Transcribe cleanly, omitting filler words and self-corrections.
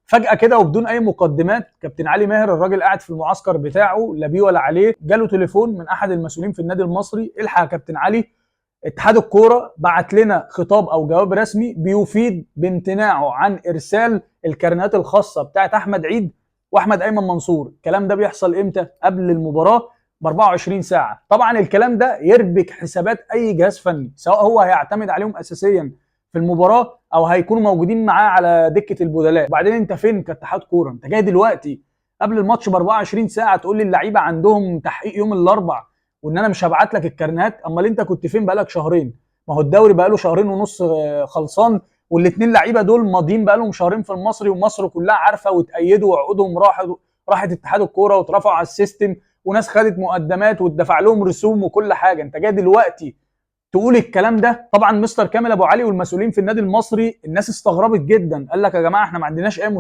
فجاة كده وبدون اي مقدمات، كابتن علي ماهر الراجل قاعد في المعسكر بتاعه لا بيه ولا عليه، جاله تليفون من احد المسؤولين في النادي المصري: الحق يا كابتن علي، اتحاد الكورة بعت لنا خطاب او جواب رسمي بيفيد بامتناعه عن ارسال الكارنيهات الخاصة بتاعت احمد عيد واحمد ايمن منصور. الكلام ده بيحصل امتى؟ قبل المباراة ب 24 ساعة. طبعا الكلام ده يربك حسابات اي جهاز فني، سواء هو هيعتمد عليهم اساسيا في المباراة او هيكونوا موجودين معاه على دكه البدلاء. وبعدين انت فين كاتحاد كورة؟ انت جاي دلوقتي قبل الماتش ب 24 ساعة تقول لي اللعيبة عندهم تحقيق يوم الاربع وان انا مش هبعت لك الكارنيهات؟ امال انت كنت فين بقالك شهرين؟ ما هو الدوري بقاله شهرين ونص خلصان، والاثنين لعيبة دول ماضيين بقالهم شهرين في المصري، ومصر كلها عارفه وتأيدوا وعقودهم راحت اتحاد الكورة واترفعوا على ال system، وناس خدت مقدمات واتدفع لهم رسوم وكل حاجة. انت جاي دلوقتي تقول الكلام ده؟ طبعا مستر كامل ابو علي والمسؤولين في النادي المصري الناس استغربت جدا، قال لك يا جماعة احنا ما عندناش اي مشكلة.